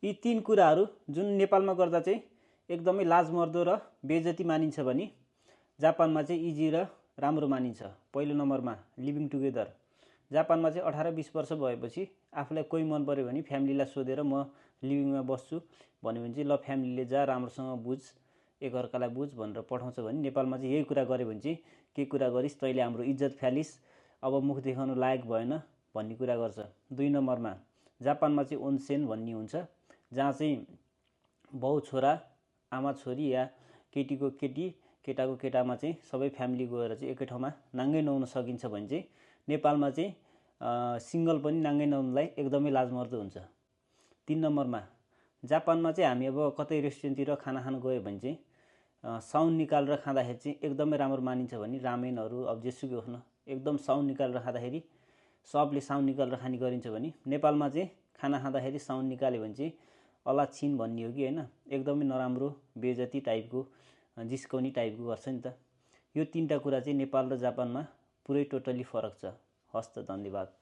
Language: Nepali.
यी तीन कुराहरू जुन नेपालमा गर्दा चाहिँ एकदमै लाजमर्दो र बेइज्जती मानिन्छ भने जापानमा चाहिँ इजी र राम्रो मानिन्छ। पहिलो नम्बरमा लिभिङ टुगेदर। जापानमा चाहिँ 18-20 वर्ष भएपछि आफूलाई कोही मन पर्यो भने फ्यामिलीलाई सोधेर म लिभिङमा बस्छु भन्यो भने चाहिँ ल फ्यामिलीले जा राम्रोसँग बुझ एकअर्कालाई बुझ भनेर पठाउँछ भने नेपालमा चाहिँ यही कुरा गर्यो भने चाहिँ के कुरा गरिस् तैँले हाम्रो इज्जत फ्यालिस् अब मुख देखाउनु लायक भएन भन्ने कुरा गर्छ। 2 नम्बरमा जापानमा चाहिँ ओन्सेन भन्ने हुन्छ जहाँ चाहिँ बाउ छोरा आमा छोरी या केटीको केटी केटाको केटामा चाहिँ सबै फ्यामिली गएर चाहिँ एकै ठाउँमा नाङ्गै नुहाउन सकिन्छ भने चाहिँ नेपालमा चाहिँ सिङ्गल पनि नाङ्गै नुहाउनलाई एकदमै लाजमर्दो हुन्छ। 3 नम्बरमा जापानमा चाहिँ हामी अब कतै रेस्टुरेन्टतिर खाना खान गयो भने चाहिँ साउन्ड निकालेर खाँदाखेरि चाहिँ एकदमै राम्रो मानिन्छ भने रामेनहरू अब जेसुकै होस् न एकदम साउन्ड निकालेर खाँदाखेरि सबले साउन्ड निकालेर खाने गरिन्छ भने नेपालमा चाहिँ खाना खाँदाखेरि साउन्ड निकाल्यो भने चाहिँ अलाछिन भन्ने हो कि होइन एकदमै नराम्रो बेइज्जती टाइपको जिस्काउने टाइपको गर्छ नि त। यो 3टा कुरा चाहिँ नेपाल र जापानमा पुरै टोटली फरक छ। हस्त धन्यवाद।